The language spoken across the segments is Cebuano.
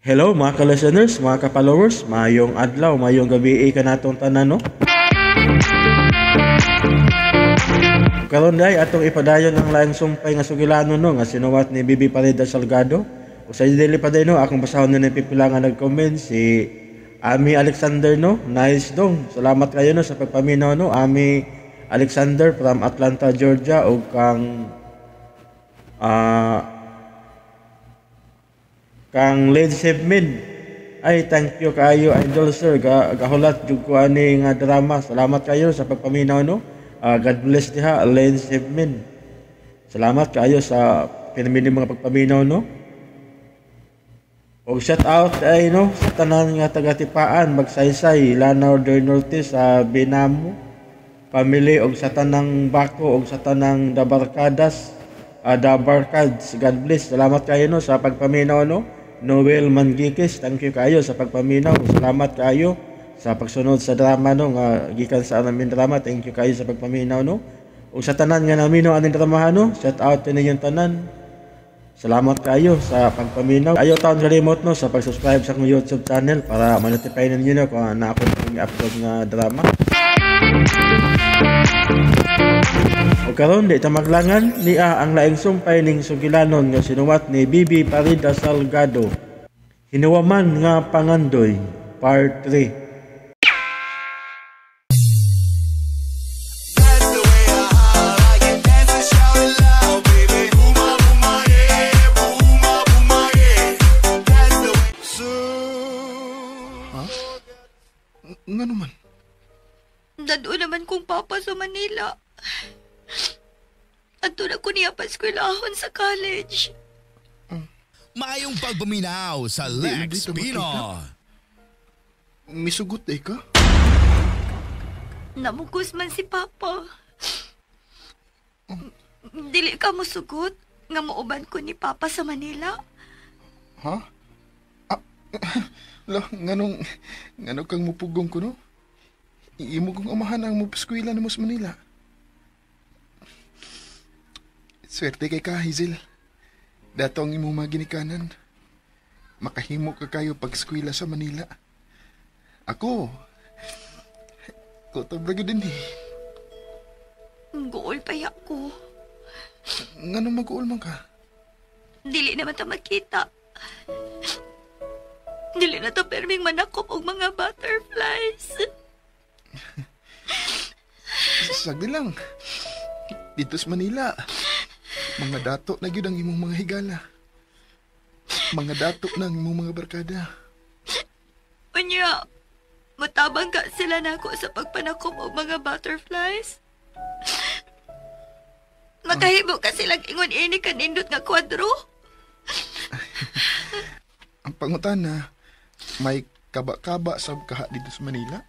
Hello mga ka-listeners, mga ka-followers, mayong adlaw, mayong gabi kanatong tanan, no? Karon day atong ipadayon ang laing sumpay nga sugilano, no, nga sinuwat ni Bibi Parida Salgado. O sa dili pa day, no, akong basahon na ng pipila nga nag-comment si Ami Alexander, no. Nice dong. Salamat kayo, no, sa pagpaminaw, no. Ami Alexander from Atlanta, Georgia, ug kang kang Led Sebmin. Ay, thank you kayo, idol sir. Gahulat jud ko ani nga drama. Salamat kayo sa pagpaminaw, no. God bless diha, Led Sebmin. Salamat kayo sa pinamili mga pagpaminaw, no. Og shout out ay, no, sa tanan nga taga-Tipaan, Magsaysay, Lanao del Norte, sa Binamo family, og sa tanang Bako, og sa tanang Dabarkadas, Dabarkads. God bless. Salamat kayo, no, sa pagpaminaw, no. Noel Mangikis, thank you kayo sa pagpaminaw. Salamat kayo sa pagsunod sa drama, no, nga gikan sa amin drama. Thank you kayo sa pagpaminaw, no. Ug sa tanan nga naminaw aning drama, no, shout out ninyong tanan. Salamat kayo sa pagpaminaw. Ayaw taon kalimot, no, sa pag-subscribe sa akong YouTube channel para ma-notify ninyo, no, kung na ako i-upload nga drama. O karon di ta maglangan niya ang laing sumpay ning sugilanon nga sinuwat ni Bibi Parida Salgado. Hinuwaman nga Pangandoy, Part 3. Ha? Nga naman? Dado naman kong papa sa Manila. Adto na ko niya pa-eskwelahon sa college. Maayong pagpaminaw sa Lex Di, di Pino. Misugot eh ka? Namugos man si Papa. Dili ka musugot nga muuban ko ni Papa sa Manila. Ha? Ah, lo, nganong kang mupugong ko, no? Imo kong amahan ang mupaskwela nimo sa Manila. Swerte kay ka, Hazel. Dato ang imong mga ginikanan. Makahimo ka kayo pag-eskwela sa Manila. Ako, kutob ra gyud din eh. Guol pa ko. Nganong mag-uol man ka? Dili naman ta magkita. Dili na ta perming manakop og mga butterflies. Sagdi lang. Dito sa Manila, mga dato na gyud ang imong mga higala. Mga dato na ang imong mga barkada. Unya, matabang ka sila nako sa pagpanakop og mga butterflies. Makahimo ka silang ingon ini kanindot nga kwadro. Ang pangutana, may kaba-kaba sab kaha dito sa Manila?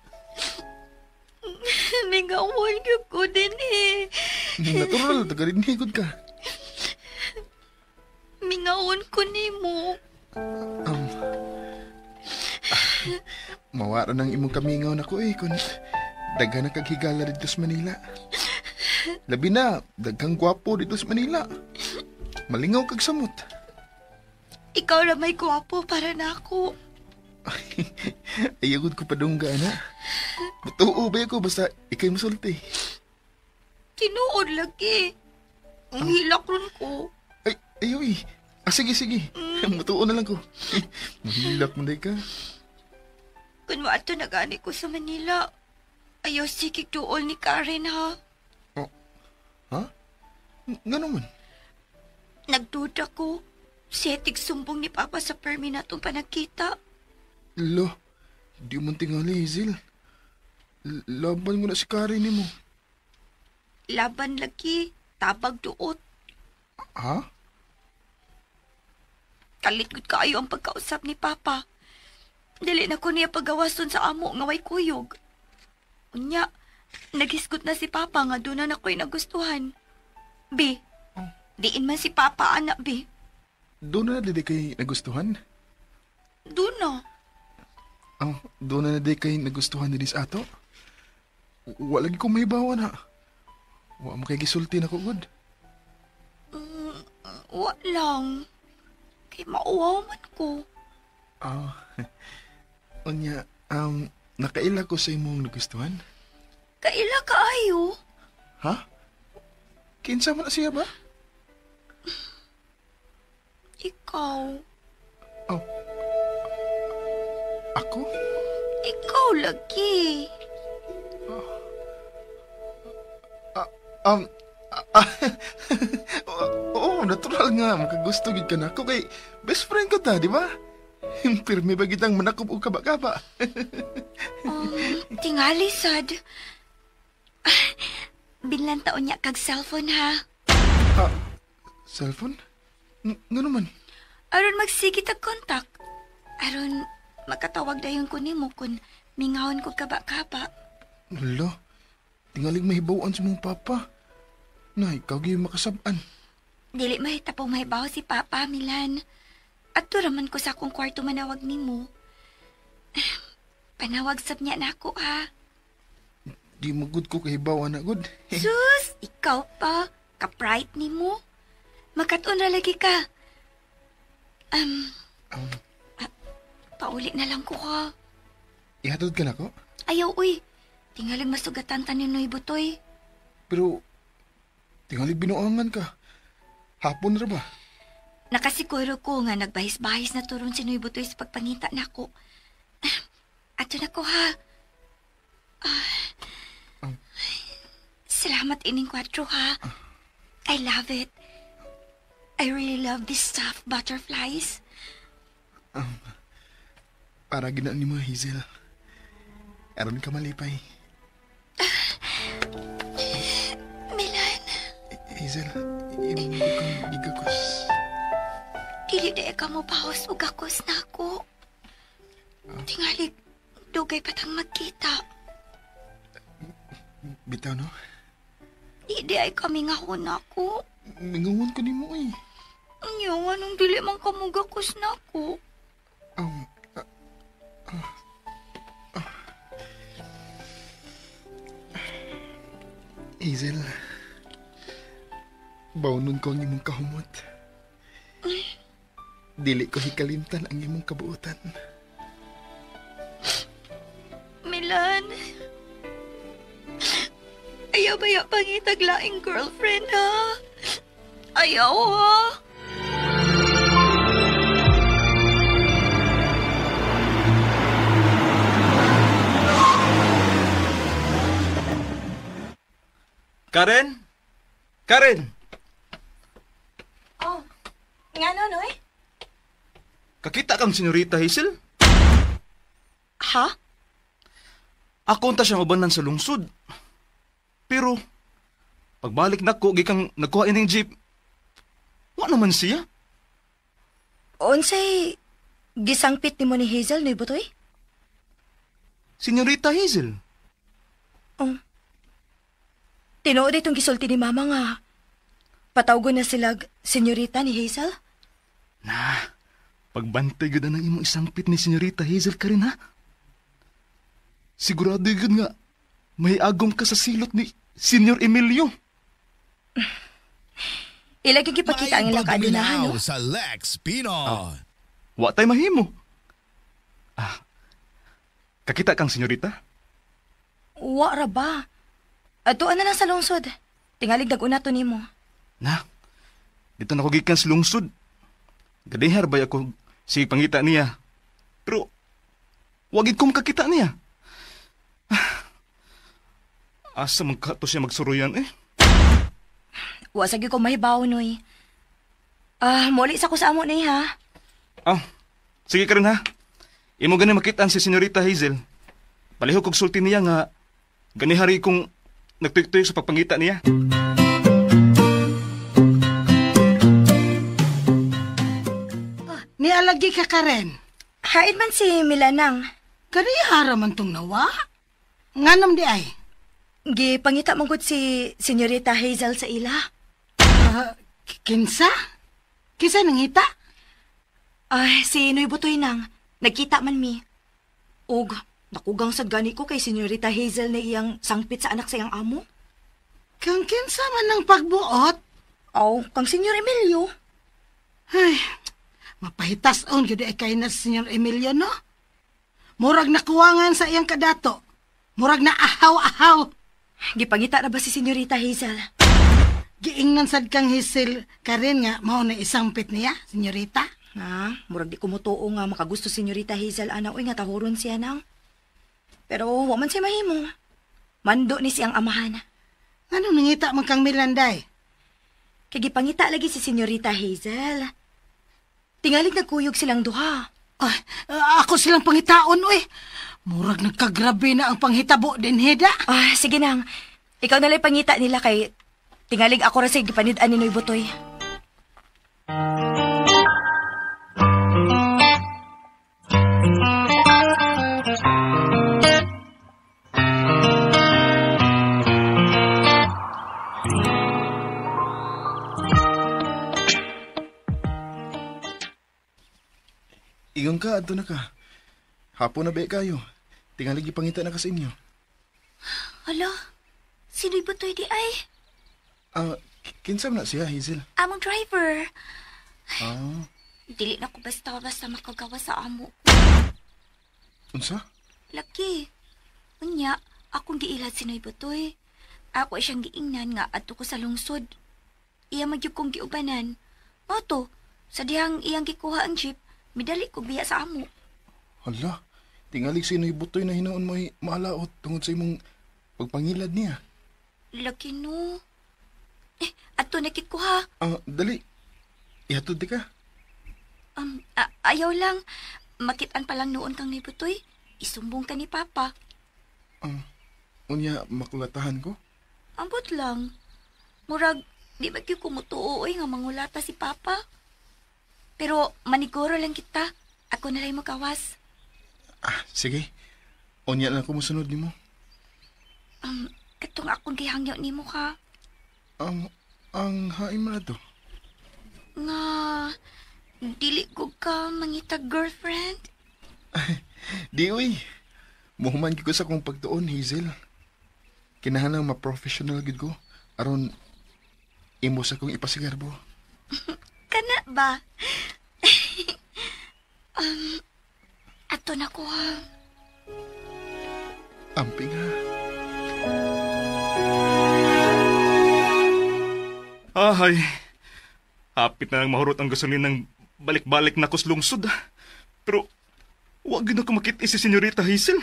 Mingawon gyud ko din eh. Natural, taga rin higod ka. Mingawon ko nimo. Mawara ng imong kamingaw nako eh kung daghan na kag higala dito sa Manila. Labi na, daghang gwapo dito sa Manila. Malingaw kag samot. Ikaw ra may gwapo para nako. Ayagod ko padungga na. Matuo ba ako basta ikay musulti. Tinuod lagi. Ang hilak ron ko. Ay, ayoy. Ah, sige, sige. Matuo na lang ko. Mahilak mo day ka. Kung maato na gani ko sa Manila, ayaw sikig duol ni Karen, ha. Oh. Ha? Nga naman? Nagduda ko. Siya sumbong ni Papa sa permi natong panagkita. Lo, di mo tingali, Hazel. Laban mo na si Karen ni mo. Laban lagi, tabag duot. Ha? Kalit gud kaayo ang pagkausap ni Papa. Dili na ko niya pagawason sa amo nga way kuyog. Unya, naghisgot na si Papa nga doon na ako'y nagustuhan. B, diin man si Papa, anak, B. Doon na di kay nagustuhan? Doon na. Oh, doon na di kay nagustuhan din sa ato? Wala lagi ko may bawa na. Wa mo kay gisulti na ko, good. Wa lang. Kay mauwaw man ko. Oh. Unya, nakaila ko sa imong nagustuhan? Kaila kaayo. Ha? Kinsa man na siya ba? Ikaw. Oh. Ako? Ikaw lagi. Oo, natural nga. Makagusto gid ka na ako kay best friend ko ta, di ba? Pirmi ba gitang manakop og kaba-kaba? Tingali, sad. Binlan taon niya kag cellphone, ha? Cellphone? Nga naman? Aron magsigit ag kontak. Aron makatawag dayon ko nimo kun mingahon ko kaba-kaba. Hala, tingalig mahibawan sa mong papa. Na, ikaw gyud makasab-an. Dili mahitapong mahibaw si Papa, Milan. At raman ko sa akong kwarto manawag nimo. Panawag sab niya na ako, ha? Di mo good ko kahibaw, anak, good. Sus, ikaw pa. Kaprite nimo. Makatun ra lagi ka. Pauli na lang ko ka. Ihatod ka na ko? Ayaw, uy. Tingalig masugatan ta ni Noy Butoy. Pero, tingalig binuangan ka. Hapon ra ba? Nakasiguro ko nga nagbahis-bahis na turon si Noy Butoy sa pagpangita nako. Ato na ko, ha? Salamat ining kwatro, ha? I love it. I really love this stuffed butterflies. Para ginaan ni mo, Hazel. Aron ka malipay. Milan. Hazel, imo kang gigakos. Dili di ka mo paos o gakos na ako. Tingali, dugay patang magkita. Bitaw, no? Di di ay kami nga na ako. Mingawan ko ni mo, eh. Anyo, anong dili man ka mo gakos na ako? Hazel, baunon ko ang imong kahumot. Dili ko hikalimtan ang imong kabuotan. Milan, ayaw ba yung pangitag laing girlfriend, ha? Ayaw, ha? Karen? Karen! Oh, nga no, Noy? Kakita kang Senyorita Hazel? Ha? Ako unta siyang ubanan sa lungsod. Pero, pagbalik nako, gikang nagkuha ining jeep, wa naman siya. Unsay gisangpit nimo ni Hazel, Noy Butoy? Senyorita Hazel? Oh. Tinuod itong gisulti ni Mama nga. Patawgon na silag Senyorita ni Hazel? Na, pagbantay gud ang imong isangpit ni Senyorita Hazel ka rin, ha? Sigurado gud nga, may agom ka sa silot ni Senyor Emilio. Ilagi gipakita ang ilang kaadinahan, no? Sa Lex Pino. Oh, wa tay mahimo. Ah, kakita kang Senyorita? Wa ra ba? Atuan na lang sa lungsod. Tingalig nag-una to nimo. Na, dito na ko gikan sa lungsod. Gadihar bay ako sige pangita niya. Pero, wagid ko makakita niya. Asa man ka to siya magsuruyan eh? Wa sa gyud ko mahibaw, Noy. Ah, muli sa ko sa amo ni ha. Ah, sige ka rin ha. Imo gani makitaan si Senyorita Hazel. Palihog kog sulti niya nga ganihari kong nagtuyok-tuyok sa pagpangita niya. Nialagi ka Karen. Hain man si Milanang. Kanihara man tong nawa? Nganam di ay? Gipangita man gud si Senyorita Hazel sa ila. Kinsa? Kinsa nangita? Ay, si Noy Butoy nang. Nagkita man mi. Og, nakugang sa gani ko kay Senyorita Hazel na iyang sangpit sa anak sa iyang amo. Kang kinsa man ang pagbuot? Aw, kang Senyor Emilio. Ay, Mapahitason gyud ay kay na Senyor Emilio, no? Murag nakuwangan sa iyang kadato. Murag na ahaw-ahaw. Gipangita na ba si Senyorita Hazel? Giingnan sad kang Hazel karin nga mao na isampit niya, Senyorita. Ha? Murag di ko mutuo nga makagusto Senyorita Hazel ana oy nga tahuron siya nang. Pero wa man siya mahimo. Mando ni siyang amahan. Ano nangita man kang Milanday? Kay gipangita lagi si Senyorita Hazel. Tingalig nagkuyog silang duha. Ay, ako silang pangitaon, uy. Murag nagkagrabe na ang panghitabo din, Heda. Ah, sige nang. Ikaw nala'y pangita nila kay tingalig ako ra sa gipanid-an ni Noy Butoy. Ingon ka, adto na ka. Hapon na ba kayo? Tingalig ipangita na ka sa inyo. Hala, sino'y Butoy di ay? Kinsa man na siya, Hazel? Among driver. Ah. Dili na ko basta-basta makagawa sa amo. Unsa? Laki. Unya, akong giilad si Noy Butoy. Ako siyang giingnan nga adto ko sa lungsod. Iya magyud kong giubanan. Mao to, sa dihang iyang gikuha ang jeep, midali ko biya sa amo. Hala, tingalig si Noy Butoy na hinoon mo'y maalaot tungod sa imong pagpangilad niya. Laki no. Eh, adto na kit ko ha. Dali. Ihatod di ka. Ayaw lang. Makitaan pa lang noon kang Noy Butoy. Isumbong ka ni Papa. Unya, makulatahan ko? Ambot lang. Murag, di ba kayo kumutuo oy nga mangulata si Papa? Pero maniguro lang kita. Ako na lang makawas. Ah, sige. Unya lang ako musunod nimo. Katong akong gihangyo nimo ka. Ang hain man na to? Nga, dili ko ka mangita girlfriend. Di uy. Muhuman gyud ko sa akong pagtuon, Hazel. Kinahanglan ma-professional gyud ko aron imo sa akong ipasigarbo. Kana ba? Ato na ko ha. Amping ha. Ahay, hapit na lang mahurot ang gasolin ng balik-balik na kuslungsod. Pero wag gyud ako makit-i si Senyorita Hazel.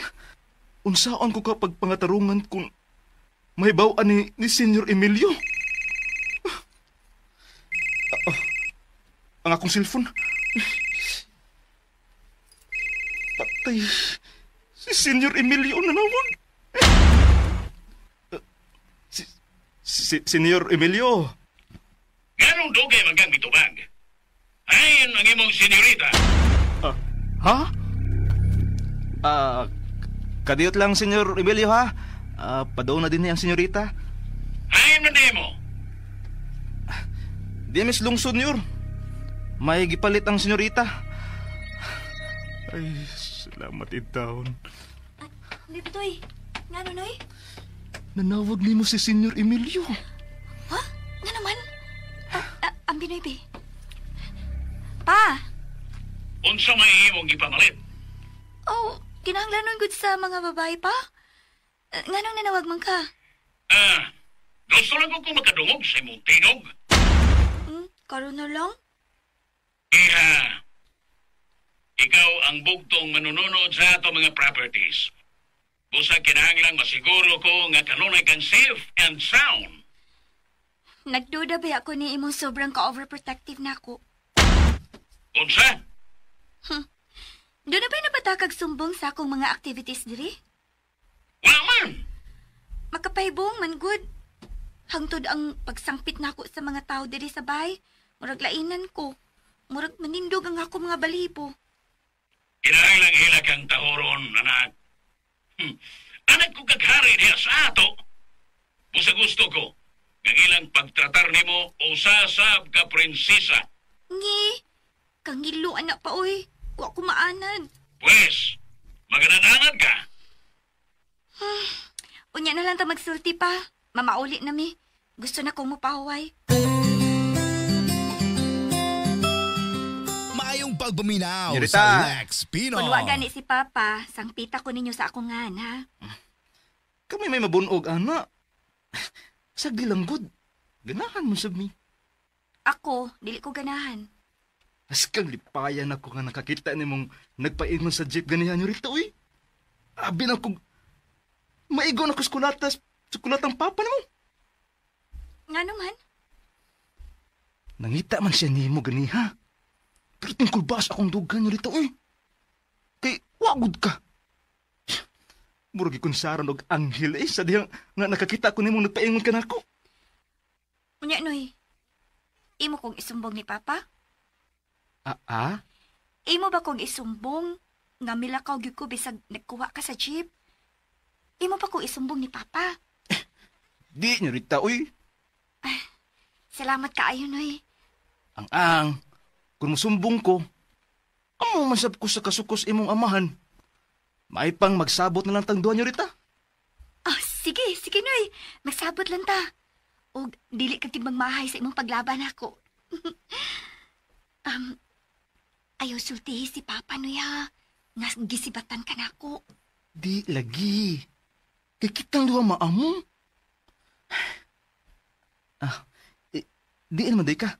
Unsaon ko kapag pangatarungan kung mahibaw-an ni Senyor Emilio? Ang akong cellphone. Patay. Si Senyor Emilio nanawag. Si Senyor Emilio. Ganong dugay man kang mitubag? Ayon ang imong senyorita. Ha? Kadiyot lang, Senyor Emilio, ha? Padoon na din niya ang senyorita. Ayon na demo. Di mis lungsod, Senyor. May gipalit ang senyorita. Ay, salamat itaon. Hindi ba, Toy? Nga ano, Noy? Nanawag nimo si Senyor Emilio. Ha? Nga naman? Ang Binoy, be. Pa! Unsa may imong gipamalit? Oh, kinahanglanon gud sa mga babae pa? Nganong nanawag man ka? Gusto lang ko makadungog sa imong tingog. Karon na lang? Iha, ikaw ang bugtong manununod sa ato mga properties. Busa kinahanglang masiguro ko nga kanunay kang safe and sound. Nagduda ba ako ni imong sobrang ka-overprotective na ako? Unsa? Doon na ba'y napatakag sumbong sa akong mga activities diri? Wala man! Makapahibong man good. Hangtod ang pagsangpit na ako sa mga tao diri sa bahay. Murag lainan ko. Murag manindog ang ako mga balibo. Kinahanglang hila kang tahoron, anak. Anak ko kaghari diha sa ato. Busa gusto ko, nga ilang pagtratar nimo usasab ka prinsesa. Ngi, kangilo anak pa oy. Wa ko maanad. Pwes, maganananad ka. Unya na lang ta magsulti pa. Mamauli na mi. Gusto na kong mupahuway. pagpaminaw Nyorita. sa Lex Pino. Kung wa gani si Papa, sangpita ko ninyo sa akong ngan, ha? Kami may mabunog, ana. Sagdi lang gud. Ganahan mo sab mi. Ako, dili ko ganahan. Askang lipayan ako nga nakakita nimong nagpaingon sa jeep ganihan nyorita, uy. Abi na kog maigo na ko sa kulatas, sa kulatang papa nimo. Nga naman? Nangita man siya nimo ganiha. Pero tingkol ba sa akong dugan nyorita, uy? Kay wagod ka. Murag ikunsaran og anghel eh, sa dihang nga nakakita ko nimong nagpaingon ka nako. Unya, Noy. Imo kong isumbong ni Papa? Ah? Imo ba kong isumbong nga milakaw gyud ko bisag nagkuha ka sa jeep? Imo ba kong isumbong ni Papa? Di nyorita, uy. Ay, salamat kaayo, Noy. Ang-ang, kung musumbong ko, amo masab ko sa kasukos imong amahan. May pang magsabot na lang tang duha nyorita. Oh, sige, sige, Noy. Magsabot lang ta. Og dili ka gid magmahay sa imong paglaban ako. Ayaw sultihi si Papa, Noy, ha. Nga gisibatan ka nako. Di lagi. Kay kitang duha maamo. Ah, di naman day ka.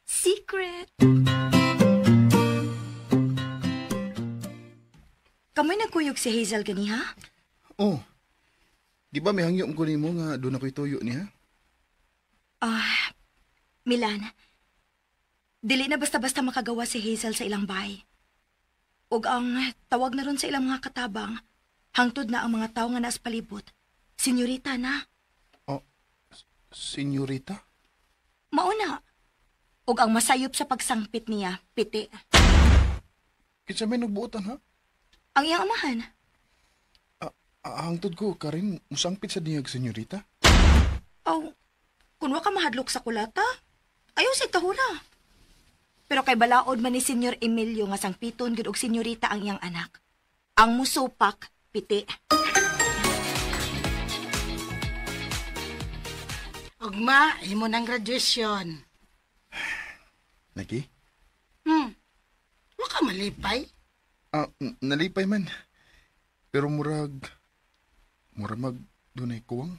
Secret. Kamoy nagkuyog si Hazel ganiha? Oh. Di ba may hangyom ko nimo nga doon ako'y tuyo niya? Ah, Milan. Dili na basta-basta makagawa si Hazel sa ilang bahay. Ug ang tawag na ron sa ilang mga katabang, hangtod na ang mga tao nga naas palibot. Senyorita na. Oh, senyorita? Mauna. Ug ang masayop sa pagsangpit niya, piti. Kinsa may nagbuotan, ha? Ang iyang amahan. Hangtod ko, Karin, musangpit sa niyag, senyorita? Aw, kun wa ka mahadlok sa kulata, ayaw sa tahura. Pero kay balaod man ni Senyor Emilio nga sangpiton gud og senyorita ang iyang anak. Ang musupak, piti. Ugma, imo nang graduation. Naki? Wa ka malipay? Ah, nalipay man. Pero murag mag dunay kuwang.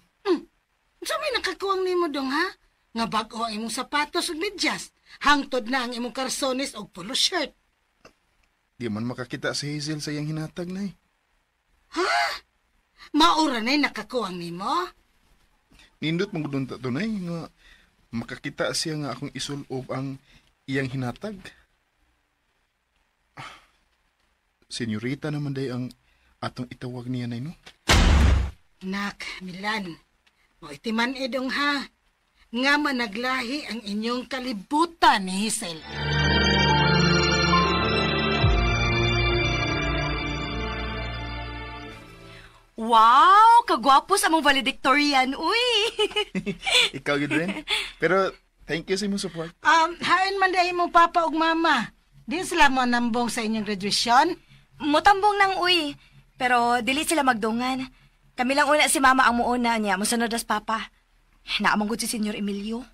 Unsa may nakakuwang nimo dong, ha? Nga bag-o ang imong sapatos ug medyas. Hangtod na ang imong karsones og polo shirt. Di man makakita si Hazel sa iyang hinatag, nay. Ha? Maura na nakakuwang nimo? Nindot mong gudunta to, nay, nga makakita siya nga akong isulob ang iyang hinatag. Senyorita naman day ang atong itawag niya, nay, no? Nak, Milan, moitiman edong ha. Nga managlahi ang inyong kalibutan ni Hazel. Wow! Kagwapo sa among valedictorian, uy! Ikaw yun rin. Pero thank you sa imong support. Hain man dahil mong papa ug mama. Di sila mo nambong sa inyong graduation? Mutambong nang uy. Pero dili sila magdungan. Kami lang una si mama ang muuna niya. Musunod as papa. Naamang gud si Senyor Emilio.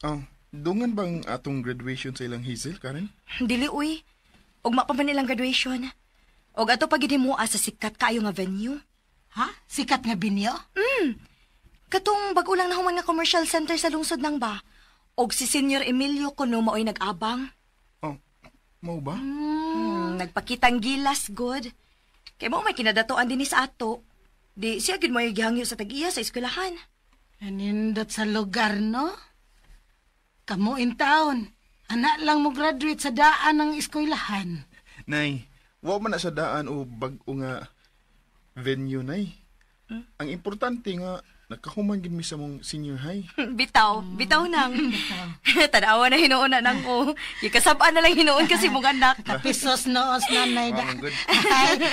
Oh, dungan bang atong graduation sa ilang Hazel, Karen? Dili uy. Ugma pa man ilang graduation. Og ato pag gidimua sa sikat kaayo nga venue. Ha? Sikat nga venue? Katong bag-o lang nahuman nga commercial center sa lungsod nang ba. Og si Senyor Emilio kuno maoy nag-abang. Oh, mao ba? Nagpakitang gilas, good. Kay mao may kinadatoan dinhi sa ato. Di siya gid mo'y gihangyo sa tag-iya sa eskwelahan. Anindot sa lugar, no? Kamo in town. Anak lang mo graduate sa daan ng eskwelahan. Nay, wa man na sa daan o bag-o nga venue, nay. Ang importante nga, nakahuman gid mi sa mong senior high. Bitaw, bitaw nang. Tanawa na hinuon na nang ko. Gikasab-an na lang hinuon kasi mong anak. Kapisos noos nanay da. Wow, good.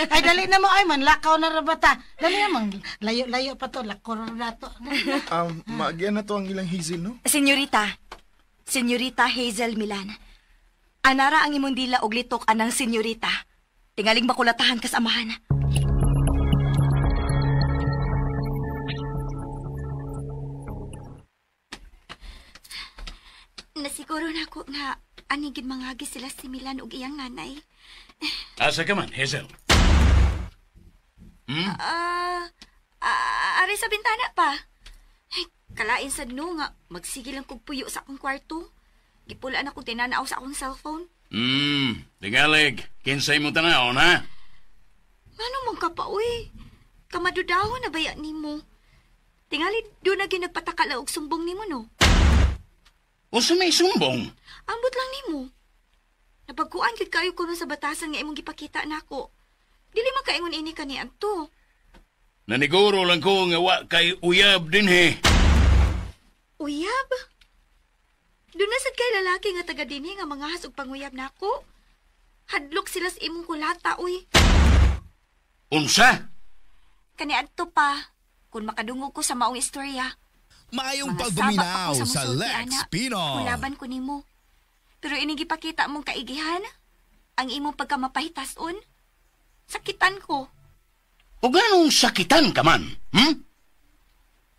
Ay, dali na mo. Ay, manlakaw na rabata. Dali na mang layo-layo pa to. Lako na to. Maagyan na to ang ilang Hazel, no? Senyorita. Senyorita Hazel Milan. Anara ang imong dila og litok anang senyorita. Tingaling makulatahan kas amahan. Nasiguro na ako nga Ani gid mangagi sila si Milan ug iyang nanay. Asa ka man, Hazel? Ari sa bintana pa. Ay, kalain sad no nga magsige lang kog puyo sa akong kwarto. Gipulaan ako tinanaw sa akong cellphone. Tingalig, kinsay mo tanawon, ha? Ngano mong ka pa, uy? Kamadudahon na baya nimo. Tingali, doon na ginagpatakala og sumbong nimo, no? Unsa may sumbong? Ambot lang nimo. Napagkuan gid kayo kuno sa batasan nga imong gipakita nako. Dili man kaingon ini kaniadto. Naniguro lang ko nga wa kay uyab dinhi. Uyab? Doon na sad kay lalaki nga taga dinhi nga mangahas og panguyab nako. Hadlok sila sa imong kulata, uy. Unsa? Kaniadto pa, kung makadungog ko sa maong istorya. Maayong Mga pagpaminaw sabak ako sa musulti, Lex ana. Pinoy. Kulaban ko nimo. Pero ining gipakita mong kaigihan, ang imong pagkamapahitason, sakitan ko. O ganong sakitan ka man,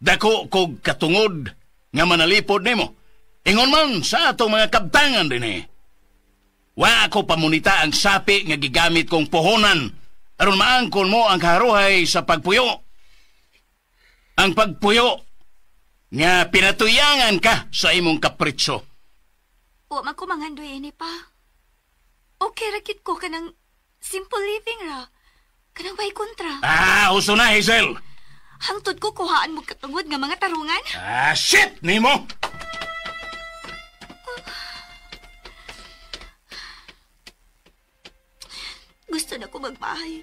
Dako kog katungod nga manalipod nimo. Ingon man sa atong mga kabtangan dinhi. Wa ako pamunita ang sapi nga gigamit kong puhonan aron maangkon mo ang kaharuhay sa pagpuyo. Ang pagpuyo nga pinatuyangan ka sa imong kapritso. Wa man ko manghandoy ini pa. Okay ra kit ko kanang simple living ra. Kanang way kontra. Ah, uso na, Hazel. Hangtod ko kuhaan mo katungod nga mga tarungan. Ah, shit nimo. Gusto na ko magbahay.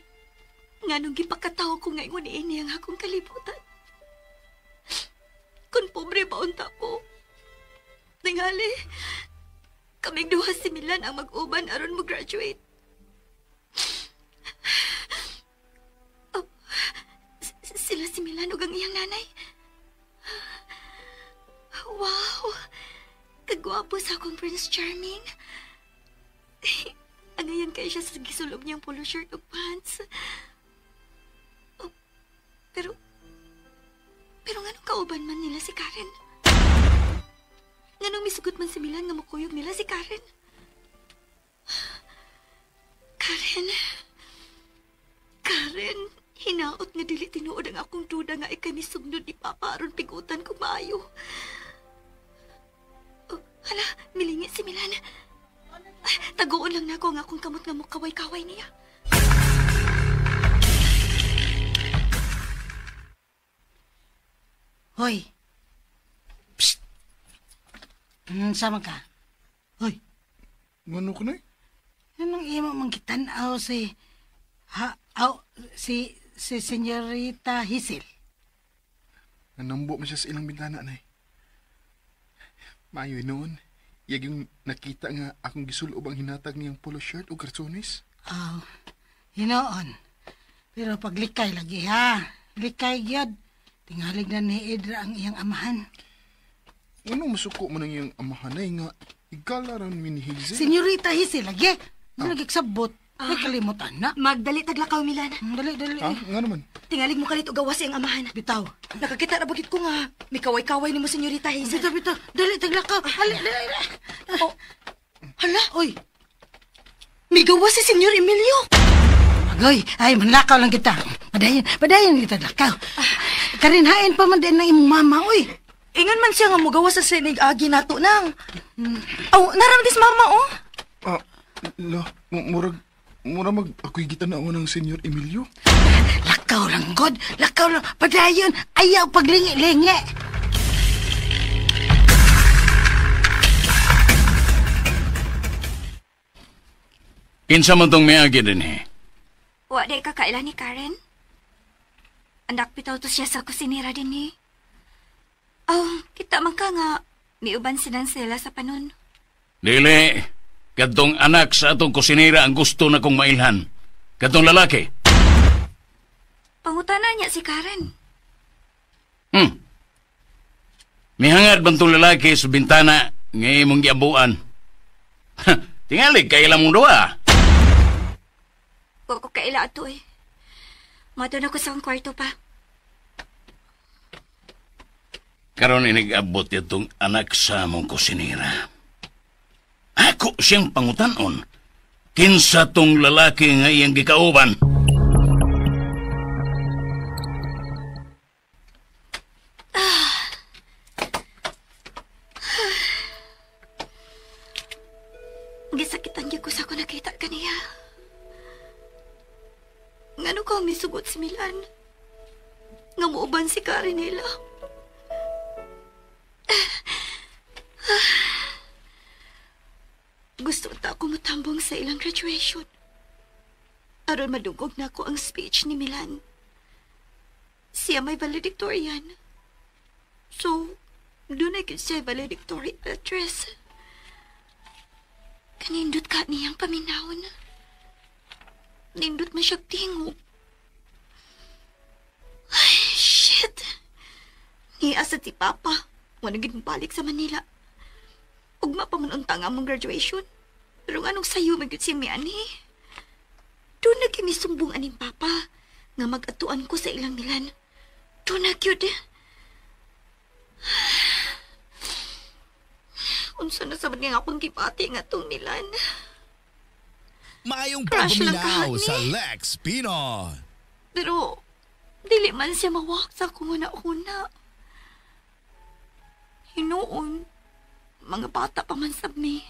Nganong gipakataw ko ngayon ini ang akong kalibutan. Kung pobre ba unta ko. Tingali, kaming duha si Milan ang mag-uban aron mo-graduate. Oh, sila si Milan ug ang iyang nanay. Wow! Kagwapo sa akong Prince Charming. Angayan kay siya sa gisulob niyang polo shirt ug pants. Oh, pero nganong kauban man nila si Karen? Nganong misugot man si Milan nga makuyog nila si Karen? Karen, Karen, hinaot nga dili tinuod ang akong duda nga ikay misugnod ni Papa aron pigutan ko maayo. Oh, hala, milingi si Milan. Taguon lang nako ang akong kamot nga mukaway-kaway niya. Hoy. Psst. Sama ka. Hoy. Ngano ko na eh? Anong imo mang gitan-aw si si Senyorita Hazel? Nanambo man siya sa ilang bintana nay. Maayo noon. Iyag yung nakita nga akong gisulob ang hinatag niyang polo shirt o kartsones. Oh, hinoon. Pero paglikay lagi ha. Likay gyud. Tingalig na ni Edra ang iyang amahan. Ano masuko mo ng iyang amahan ay nga igalaran mi ni Hazel? Senyorita Hazel lagi. Ano nagiksabot? May kalimutan na. Magdali taglakaw, Milan. Dali, dali. Ha? Nga naman. Tingalig mo kalit og gawas iyang amahan. Bitaw. Nakakita na bagit ko nga. May kaway-kaway nimo, Senyorita Hazel. Bitaw, bitaw. Dali taglakaw. Dali, dali, dali. Oh. Hala, Oy. May gawas si Senyor Emilio. Agoy, ay manlakaw lang kita. Padayon, padayon kita lakaw. Karinhain pa man din ng imong mama, oy. Ingon man siya nga mugawas sa sinig agi nato nang. Aw, naramdis mama oh. Ah, la, murag mag ako'y gitanaw ng Senyor Emilio. Lakaw lang, God. Lakaw lang. Padayon, ayaw paglingi-lingi. Kinsa man tong miagi din eh. Wa day ka kaila ni Karen? Andak bitaw to siya sa kusinera din eh. Oh, kita man ka nga miuban silang sila sa panon. Dili, kadtong anak sa atong kusinera ang gusto na kong mailhan. Kadtong lalaki. Pangutana niya si Karen. Mihangad bang tong lalaki sa bintana nga imong giambuan? Tingali, kaila mong duha. Wa ko kaila ato eh. Madon ako sa akong kwarto pa. Karon inigabot itong anak sa among kusinera. Ako siyang pangutanon. Kinsa tong lalaki nga iyang gikauban? Gisakitan niya ko sa ako nakita kaniya. Ngano ka misugot si Milan? Nga muuban si Karen nila. Gusto ta ako matambong sa ilang graduation. Aron madugog na ako ang speech ni Milan. Siya may valedictorian. So, doon ay siya valedictorian address. Kanindot ka niyang paminawon. Nindot man siyang tingog. Ay, shit! Niya sa ti Papa. Wala gid balik sa Manila. Ugma pa man unta nga among graduation. Pero anong sayo magyud siya miani? Doon na kimisumbong aning Papa nga mag-atuan ko sa ilang Milan. Doon na gyud. Unsa na sabad nga akong gipati nga tong Milan. Maayong pagpaminaw sa Lex Pino. Pero dili man siya mawak sa akong una-una. Hinuon, mga bata pa man sab mi.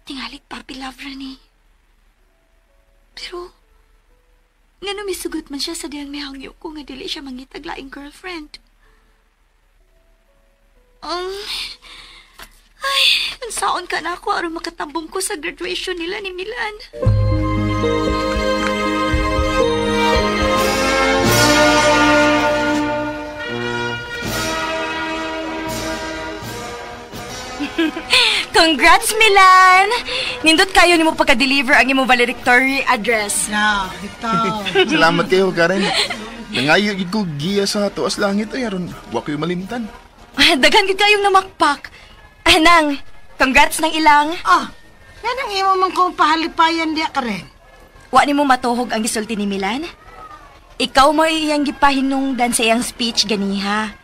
Tingalit papi love ra ni. Pero ngano misugot man siya sa diyang mihangyo ko nga dili siya mangitag laing girlfriend. Ay, unsaon ka na ako aron makatambong ko sa graduation nila ni Milan. Congrats, Milan! Nindot kayo nimo pagka-deliver ang imong valedictory address. Na, ito. Salamat kayo, Karen. Nangayo gid ko giya sa tuas langit ay aron wa koy malimtan. Daghan gid kayong namakpak. Nang, congrats ng ilang. Ah, yan ang imo man kong pahalipayan diya, Karen. Wa nimo matuhog ang gisulti ni Milan? Ikaw mo iyang gipahinungdan sa iyang speech ganiha.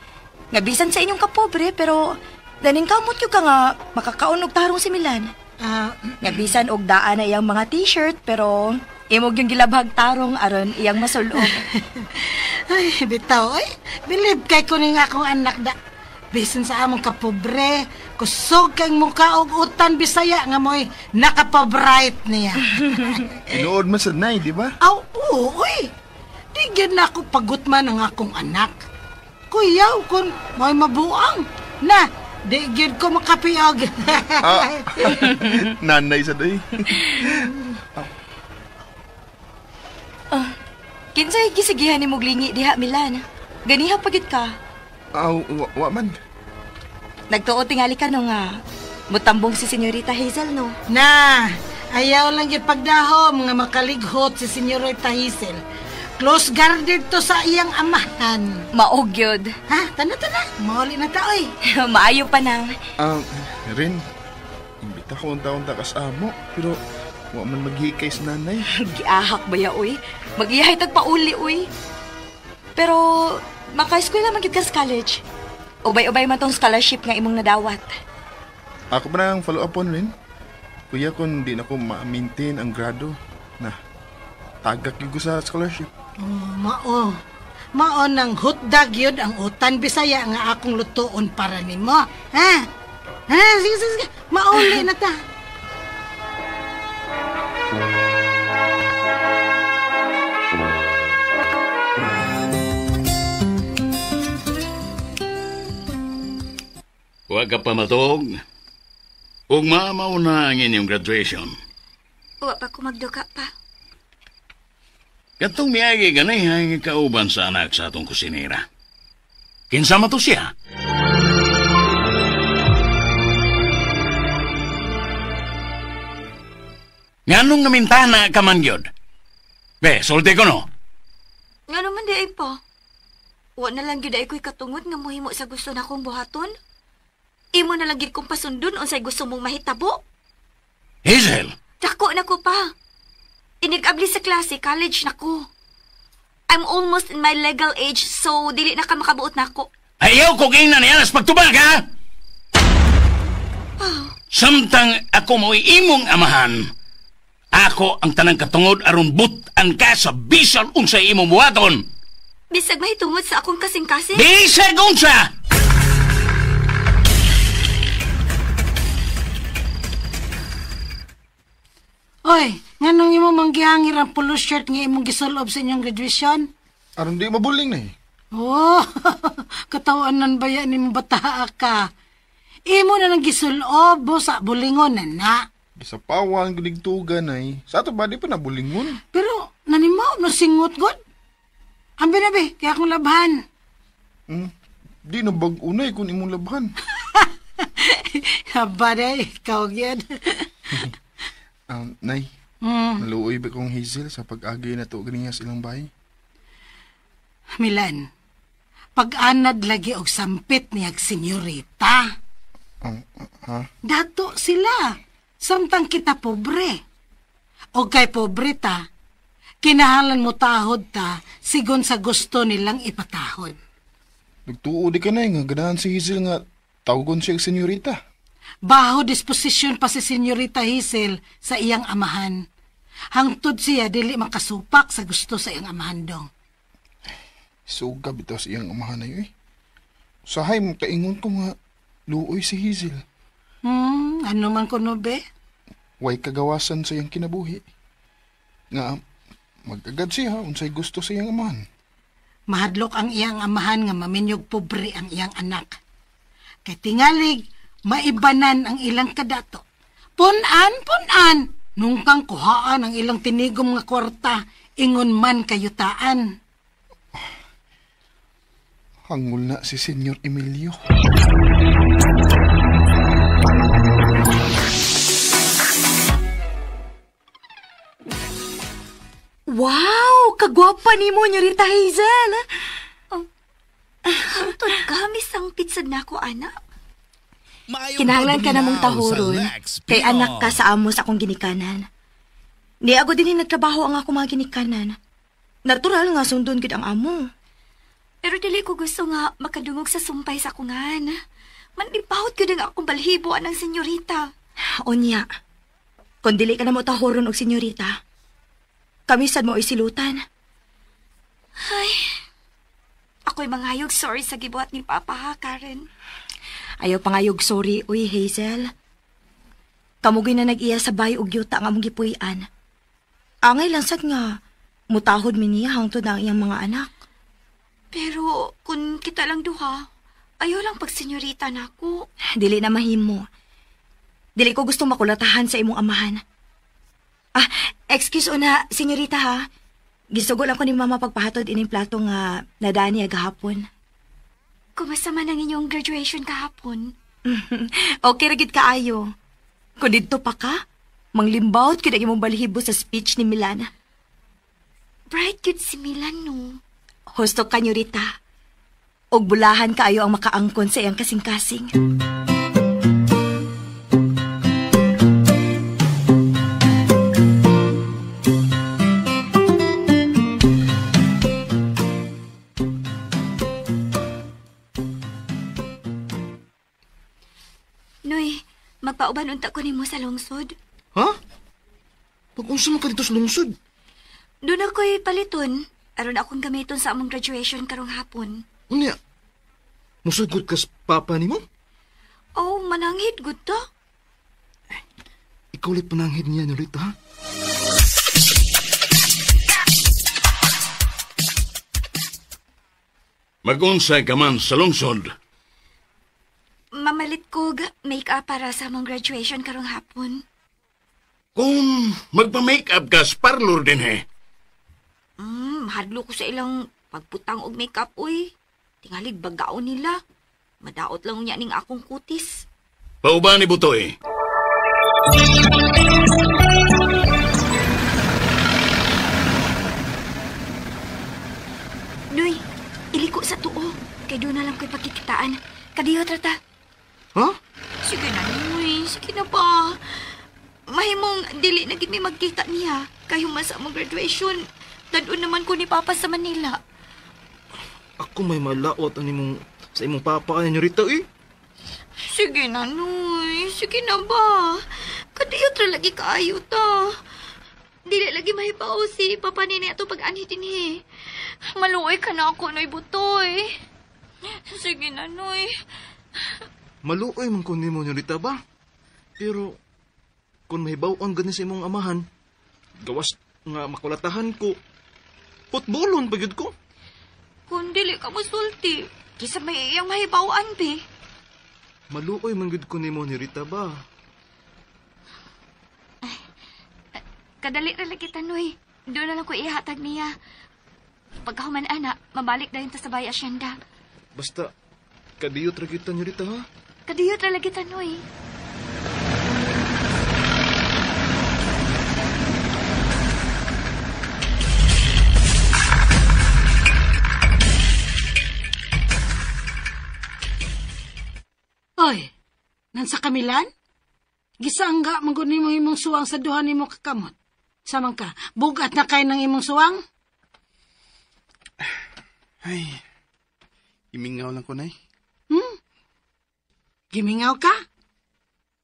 Nga bisan sa inyong kapobre, pero daning kamot yun ka nga makakaon og tarong si Milan. Nga bisan og daan na iyang mga t-shirt, pero imog yung gilabhag tarong aron iyang masulog. Ay, bitaw, ay. Bilib kay ko ning akong anak da. Bisan sa among kapobre, kusog kang mukha og utan Bisaya nga mo'y nakapabright niya. Inuod man sa nay, di ba? Aw, oo, uy. Di gyud na ako pagutman ang akong anak. Kuyaw kun mo'y mabuang. Na, di gyud ko makapiog. Nanay sa day. Kinsay gisigihan ni muglingi diha, Milan? Ganiha pagit ka. Aw, wa man. Nagtuo tingali ka no nga mutambong si Senyorita Hazel, no? Na, ayaw lang yung pagdahom nga makalighot si Senyorita Hazel. Close guarded to sa iyang amahan. Maog yun. Ha? Tana-tana. Mauli na ta, oy. Maayo pa nang. Rin, imbita ko unta-unta kas amo, pero wa man maghikay sa nanay. Giahak ba ya, oy? Mag-iyahay tagpauli, oy. Pero maka-eskwela man gyud ka sa college. Ubay-ubay man tong scholarship nga imong nadawat. Ako pa na ang follow up on rin. Kuya, kung di na ko ma-maintain ang grado, na tagak yun ko sa scholarship. Oh, mao. Mao nang hotdog yun ang utan Bisaya nga akong lutoon para nimo. Ha? Ha? Sige, sige, sige. Mauli na ta. Huwag ka pa matog. Ug mamaw na ang inyong graduation. Wa pa ko magduka pa. Katong miagi ganay ang kauban sa anak sa atong kusinera. Kinsa man to siya? Nganong namintana ka man gyud? Be, sulti ko no. Ngano man di ay pa? Wa na lang gyud ay ko'y katungod nga mohimo sa gusto na akong buhaton. Imo na lang gyud kong pasundon unsay gusto mong mahitabo. Hazel! Dako na ko pa. Inig-abli sa klase, college na ko. I'm almost in my legal age, so dili na ka makabuot na ako. Ayaw ko kingnan niya nas pagtubag, ha? Oh, Samtang ako mo'y imong amahan, ako ang tanang katungod aron but-an ka sa bisan unsay imong buhaton. Bisag mahitungod sa akong kasing-kasing? Bisag unsa! Oy, nganong imo manggihangir ang polo shirt nga imong gisulob sa inyong graduation? Aron di mabuling na eh. Oh, katawanan ba yan imong bataa ka? Imo na nang gisulob mo sa bulingon na na. Gisapawan, gunigtugan ay. Sa ato ba, di pa nabulingon? Pero, nanimaw, no singot god. Ambi na be, kaya akong labhan. Di na bag-unay kung imong labhan. Aba day, ikaw yan. Nay, naluoy ba kong Hazel sa pag-agi na to ganiya sa ilang bahay? Milan, pag-anad lagi og sampit niyag senyorita. Ha? Dato sila, samtang kita pobre. O kay pobre ta, kinahalan mo tahod ta, sigon sa gusto nilang ipatahod. Nagtuo di ka na nga ganahan si Hazel nga tawagon siya senyorita. Baho disposisyon pa si Senyorita Hazel sa iyang amahan. Hangtod siya dili makasupak sa gusto sa iyang amahan dong. Suga bitaw sa iyang amahan na yun eh. Usahay mo kaingon ko nga luoy si Hazel. Ano man kuno be? Way kagawasan sa iyang kinabuhi. Nga magagad siya unsay gusto sa iyang amahan. Mahadlok ang iyang amahan nga maminyog pobre ang iyang anak. Kay tingalig maibanan ang ilang kadato. Punan, punan, nungkang kuhaan ang ilang tinigom nga kwarta, ingon man kayutaan. Hangol na si Senyor Emilio. Wow! Kagwapa ni mo, Nyorita Hazel! Oh, hangtod ka, misang pitsad na ako, anak. Kinahanglan ka namong tahuron kay anak ka sa amo sa akong ginikanan. Niago din nagtrabaho ang akong mga ginikanan. Natural nga sundon gid ang amo. Pero dili ko gusto nga makadungog sa sumpay sa akungan. Manipahot gid ang akong balhibo anang senyorita. Onya, kung dili ka na mo tahuron og senyorita, kami sad mo isilutan. Ay, ako'y mangayog sorry sa gibuhat ni Papa ha, Karen. Ayaw pangayog sorry, uy Hazel. Kamugoy na nag-iya sa bay og yuta nga among gipuy-an. Angay lang sad nga, mutahod mi niya hangtod na ang iyang mga anak. Pero kung kita lang duha, ayaw lang pag-senyorita nako. Dili na mahimo. Dili ko gusto makulatahan sa imong amahan. Ah, excuse una, senyorita ha. Gisugo lang ko ni Mama pagpahatod ining plato nga nadani agahapon. Kumusta man ang inyong graduation kahapon? Okay ra gid kaayo. Kung didto pa ka, manglimbawot gid ang imong balhibo sa speech ni Milan. Bright gid si Milan, no? Husto ka, Nyorita. Og bulahan kaayo ang makaangkon sa iyang kasing-kasing. Noy, magpauban unta ko nimo sa lungsod. Ha? Pag-unsa man ka dito sa lungsod? Doon ako'y paliton. Aron akong gamiton sa among graduation karong hapon. Unya, musugot ka sa papa nimo? Oh, mananghid gud to. Ikaw ulit pananghid niya, Nolita, ha? Mag-unsa ka man sa lungsod. Mamalit ko make-up para sa among graduation karong hapon. Kung magpa-make-up ka sa parlor din, he. Mahadlo ko sa ilang pagputang og make-up, uy. Tingalig bagaon nila. Madaot lang niya ning akong kutis. Pauban ni Butoy. Noy, iliko sa tuo. Kay doon na lang ko'y pagkikitaan. Kadiyo, trata. Ha? Sige na, Noy. Sige na pa. Mahimong dili na gid mi magkita niya. Kayo man sa among graduation. Dadun naman ko ni Papa sa Manila. Ako may malaot ani mong sa imong papa ani Nyorita eh. Sige na, Noy. Sige na ba? Kadiyot ra lagi kaayo ta. Dili lagi mahibaw si Papa nini ato pag-anhi dinhi. Maluoy ka na ako, Noy Butoy. Sige na, Noy. Maluoy man ko nimo, Nyorita ba? Pero, kung mahibaw ang gani sa imong amahan, gawas nga makulatahan ko, putbolon pa gyud ko. Kung dili ka mosulti, kisa may iyang mahibawan, be. Maluoy man gyud ko nimo, Nyorita ba? Kadali ra lagi ta, Noy. Doon na lang ko ihatag niya. Pagkahuman, ana, mabalik dayon ta sa Bay Asyenda. Basta, kadiyot ra gyud ta, Nyorita, ha? Kadiyot ra lagi ta, Noy. Oy, nansa kamilan? Gisaangga man gud nimo imong suwang sa duha nimo kakamot. Samang ka, bugat na kay ng imong suwang? Ay, imingaw lang ko, Nay. Gimingaw ka?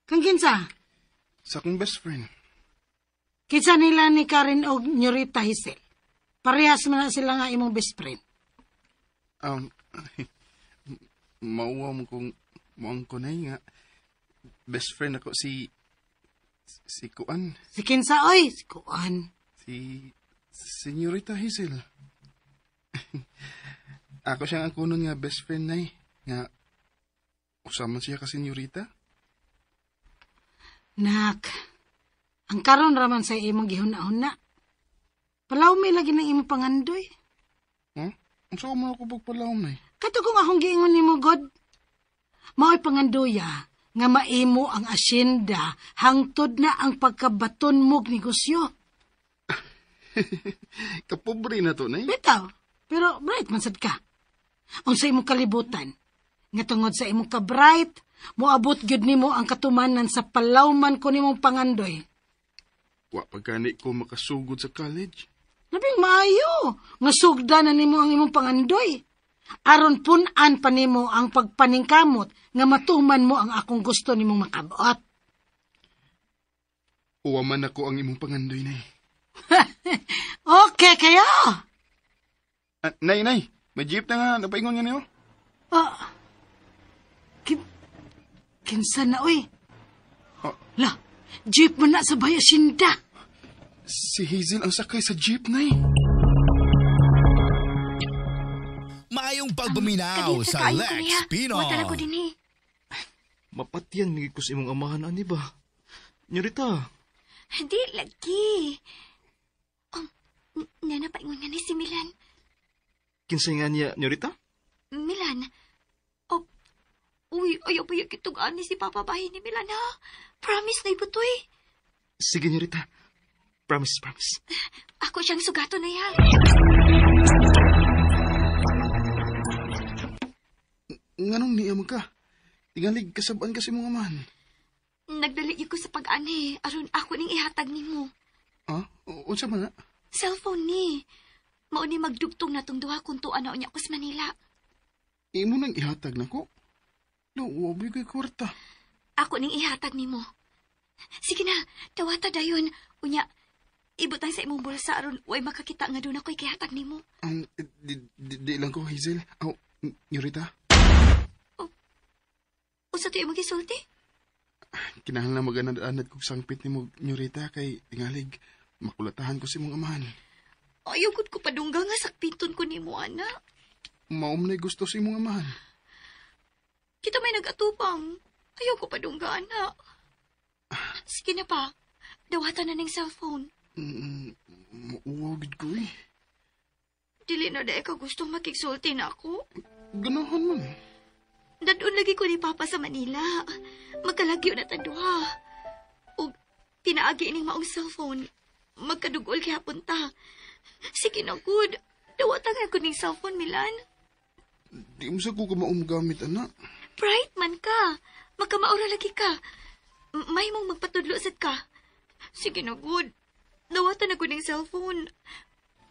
Kang kinsa? Sa akong best friend. Kinsa nila ni Karen og Nyorita Hazel? Parehas man na sila nga imong best friend. Mauwa mo kung muang ko, Nay, nga best friend ako si Kuan. Si kinsa, oy? Si Kuan. Si Senyorita Hazel. Ako siyang ang kunon nga best friend, Nay. Nga, usaman siya ka senyorita. Nak, ang karon raman sa imong gihuna-huna. Palawmi lagi ng imong pangandoy. Huh? Ang saan mo ako pagpalaw, Nay? Kato kung akong giingon nimo, God, mao'y pangandoya nga maimo ang asyenda hangtod na ang pagkabaton mog negosyo. Kapobre na to, Nay. Bitaw, pero bright man sad ka. Unsa imong kalibutan, nga tungod sa imong ka-bright, moabot gyud nimo ang katumanan sa palawman ko nimong pangandoy. Wa pa gani ko makasugod sa college. Labing maayo, nga sugda na nimo ang imong pangandoy. Aron pun-an pa nimo ang pagpaningkamot nga matuman mo ang akong gusto nimong makabot. Uwa man ako ang imong pangandoy, Nay. Okay kayo. Nay, Nay, may jeep na nga, napaingon nga niyo. Kinsa na, oy. Oh. La, jeep mo na sa Bayasinda. Si Hazel ang sakay sa jeep, Nay. Maayong pagpaminaw Kadiyot sa ra kaayo ko Lex niya. Pinoy. Wala ko dinhi. Mapatyan migi ko sa imong amahan, ani ba? Nyorita. Di lagi. Nana paingon nga ni si Milan. Kinsay nga niya, Nyorita? Milan. Oh, uy, ayaw pa yung kitugaan ni si Papa bahay ni Milan, ha? Promise na ibutoy. Sige, Nyorita. Promise, promise. Ako siyang sugato na yan. Nganong niya man ka? Tingalig, kasabaan kasi mga man. Nagdali ko sa pag-ani. Aron ako ning ihatag nimo. Ha? Unsa man na? Cellphone ni. Mao ni magdugtong na tong duha kung tuan na unya ko sa Manila. Imo nang ihatag nako. No, wabi ko'y kwarta. Ako ning ihatag nimo. Sige na, dawata dayon. Unya, ibutang sa imong bulsa aron way makakita nga doon ako'y kihatag nimo. Di lang ko, Hazel. Aw, Nyorita. Usa to imong gisulti? Kinahanglan maganad-anad kog sangpit nimo, Nyorita, kay tingalig makulatahan ko si imong amahan. Ayaw gud ko padungga nga sakpiton ko nimo, ana. Mao man gusto sa imong amahan. Kita may nag-atupang. Ayaw ko padungga, ana. Sige na pa. Dawatan na ning cellphone. Mauwaw gid ko eh. Dili na dahil ka gustong makigsulti na ako. Ganahan man. Dadun lagi ko ni Papa sa Manila. Magkalagyo na ta duha. Og pinaagi ining maong cellphone. Magkadugol gihapon ta. Sige na, good. Dawatan nga ko ning cellphone, Milan. Di mo sa ko kamaong gamit, ana. Bright man ka. Magkamaura lagi ka. May mong magpatudlo sad ka. Sige na, good. Dawatan na ko ning cellphone.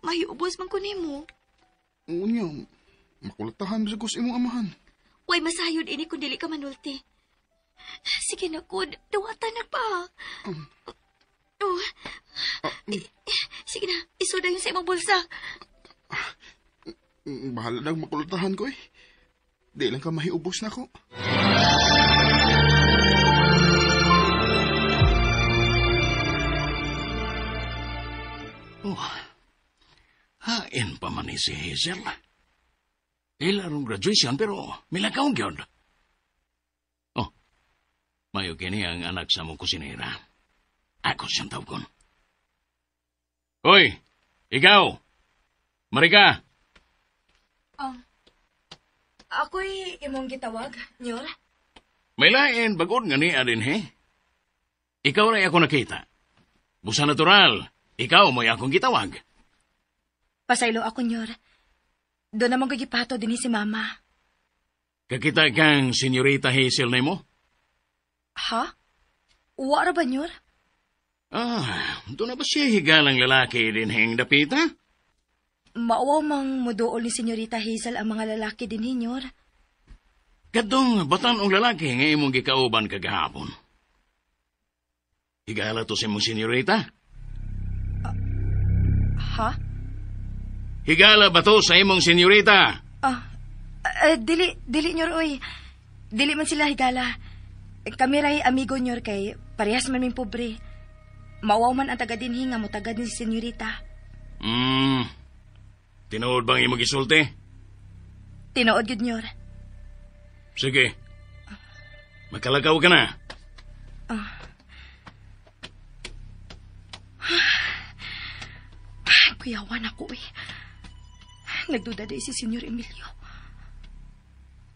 Mahiubos man ko nimo. Unya, makulatahan sa ko sa imong amahan. Way masayod ini kung dili ka manulti. Sige na, Kud. Dawatan na pa. Oh. Sige na, isuda yun sa imong bulsa. Bahala nang makulutahan ko eh. Di lang ka mahiubos na ko. Oh, hain pa man ni si Hazel. Ila rong graduation pero milakaw gyud. Oh, mayo kini ang anak sa mong kusinera. Ako siyang tawgon. Hoy, ikaw! Marika! Ako'y imong gitawag, Nyor. May lain bagod nga niya din, he? Ikaw rin ako nakita. Busa natural, ikaw mo'y akong gitawag. Pasaylo ako, Nyor. Doon naman ko gipato din si Mama. Kakita kang Senyorita Hazel na mo? Ha? Uwa ra ba, Nyor? Ah, doon na ba siya higalang lalaki din heng dapita? Mauwaw mang muduol ni Senyorita Hazel ang mga lalaki din, Nyor. Kadtong batan-ong lalaki nga imong gikauban kagahapon. Higala to sa imong senyorita? Ha? Higala ba to sa imong senyorita? Dili, Nyor, oy. Dili man sila higala. Kami ray amigo, Nyor, kay parehas man ming pobre. Mauwaw man ang taga dinhi nga motagad ni Senyorita. Tinuod bang imong gisulti? Tinuod gyud, Nyor. Sige. Makalagaw ka na. Ay, kuyawan ako eh. Nagduda day si Senyor Emilio.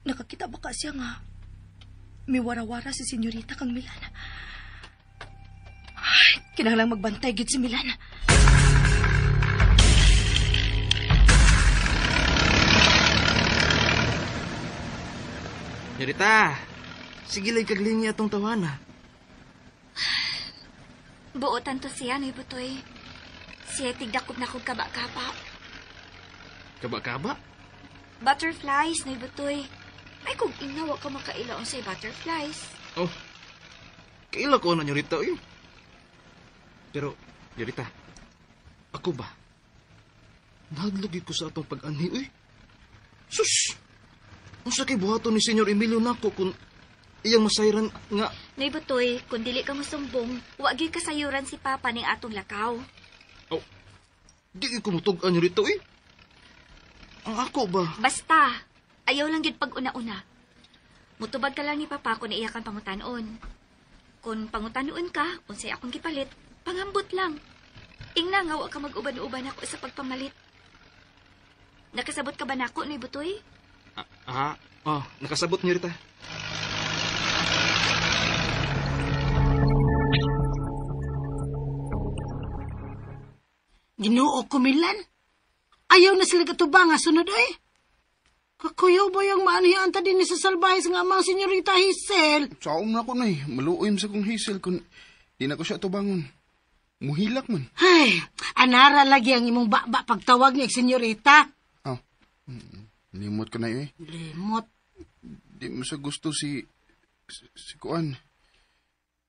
Nakakita ba ka siya nga miwara-wara si Senyorita kang Milan? Ay, kinahanglang magbantay gid si Milan. Nyorita, sige lang kaglingi atong tawana. Buotan to siya, Noy Butoy. Siya tigdakop na kong kaba-kaba. Kaba-kaba? Butterflies, Noy Butoy. Ay, kung inawa ka makailaon sa'y butterflies. Oh, kaila ko na, Nyorita, oy. Pero, Nyorita, ako ba? Nahadlok ko sa atong pag-anhi, oy. Sus! Unsa kay buhaton ni Senyor Emilio nako kung iyang masayran nga... Noy Butoy, kung dili ka mosumbong, wa gyud kasayuran si Papa ning atong lakaw. Oh, di ko mutug-an, Nyorita, oy. Ang ako ba? Basta, ayaw lang gyud pag-una-una. Mutubag ka lang ni Papa kung iya kang pangutanon. Kung pangutanon ka, unsay akong gipalit, pangambot lang. Ingna nga wa ka mag-uban-uban ako sa pagpamalit. Nakasabot ka ba nako, Noy Butoy? Nakasabot, Nyorita. Ginoo ko, Milan. Ayaw na sila katubang, nga sunod, oy. Kakuyaw ba yung maanihan ta din sa salbahe sa nga mga Senyorita Hazel? Saom na ko, nay. Maluoy sa kong Hazel kung di na ko siya tubangon. Muhilak man. Ay, anara lagi ang imong baba pagtawag niya, Senyorita. Oh, limot ko na eh. Limot. Di mo sa gusto si Kuan.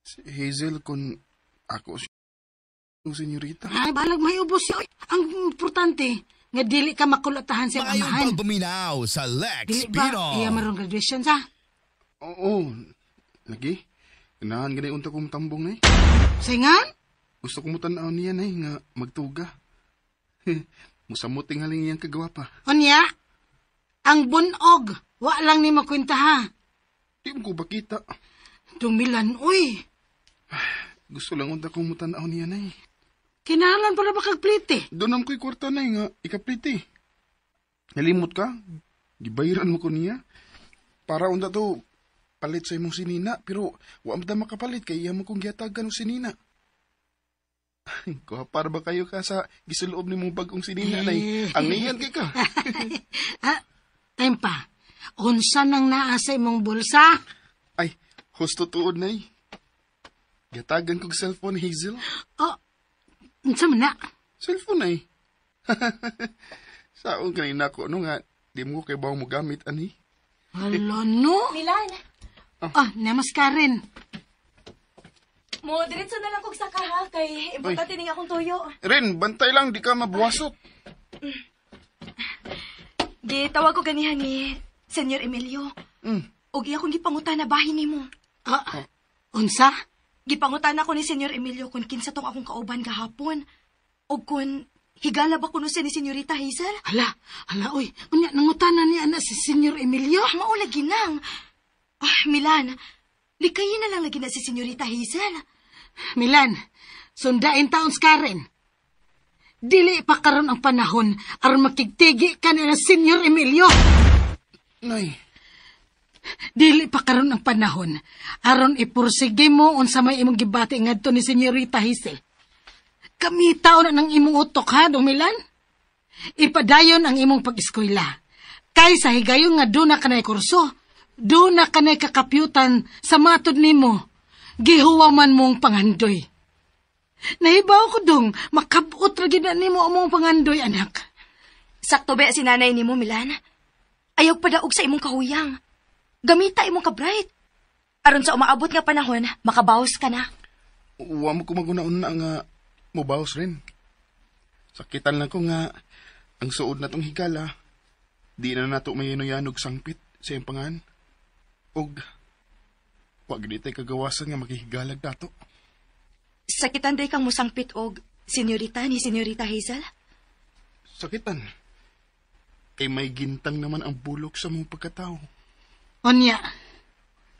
Si Hazel kung ako si Senyorita. Ay, balag may ubos siya. Ang importante, nga dili ka makulatahan sa amahan. Maayong pagpaminaw sa Lex dili ba, Pino. Iya marong graduation sa? Oo. Lagi. Ganahan ganay unta kong tambong na eh. Singan? Gusto ko mo tanaw niya na eh, nga magtuga. Musamuting haling iyang kagawa pa. Unya, ang bunog, wa lang ni makwenta ha. Di mo ko bakita. Dumilan, uy. Gusto lang unta kong mutanaw niya na eh. Kinahalan pala ba kagplite? Doon ang ko'y kwarta na eh, nga ikaplite. Nalimot ka? Gibayaran mo ko niya. Para unta to, palit sa imong sinina, pero wa mo ta makapalit kay iya mo kong gihatagan og sinina. Kuha para ba kayo ka sa gisuloob ni mong bagong sinina na eh. Ang niyan kay ka. Ah, time pa. Unsa nang naa sa imong bulsa? Ay, husto tuod na eh. Gihatagan kog cellphone, Hazel. Oh, unsa man na? Cellphone ay. Saon kanina ko no nga di mo kay bawo mo gamit ani. Hala no. Milan! Ah, namas Karen. Mo, diretso na lang kog saka ha, kay importante ning akong tuyo. Rin, bantay lang, di ka mabuwasot. Gitawag ko ganihan ni Senyor Emilio. Og iya akong gipangutana bahin nimo. Ah, unsa? Gipangutana ko ni Senyor Emilio kung kinsa tong akong kauban gahapon. Og kung higala ba kuno siya ni Senyorita Hazel? Hala, hala, oy. Unya, nangutana ni ana si Senyor Emilio? Mao lagi nang. Ah, Milan, likayin na lang lagi na si Senyorita Hazel. Milan, sundain taon si Karen. Dili pa karon ang panahon aron makigtigi ka ni Senyor Emilio. Nay. Dili pa karon ang panahon aron ipursige mo unsa may imong gibati ngadto ni Senyorita Hazel. Kamitaw na ng imong utok ha, Dong Milan. Ipadayon ang imong pag-eskwela. Kay sa higayon nga doon na kanay kurso, doon na kanay kakapyutan sa matod nimo. Gihuwa man mong pangandoy. Nahibaw ko dong, makabot ra gid na nimo ang mong pangandoy, anak. Sakto ba si nanay nimo, Milan? Ayaw padaog sa imong kahuyang. Gamita imong ka-bright. Aron sa umaabot nga panahon, makabawas ka na. Wa mo ko maguna-una nga mubawas rin. Sakitan lang ko nga ang suod na tong higala. Di na nato mayanoyanog sangpit sa iyang pangan. Og wag di tay kagawasan nga makihigalag dato. Sakitan day kang musangpit og senyorita ni Senyorita Hazel? Sakitan. Kay may gintang naman ang bulok sa mong pagkatao. Onya,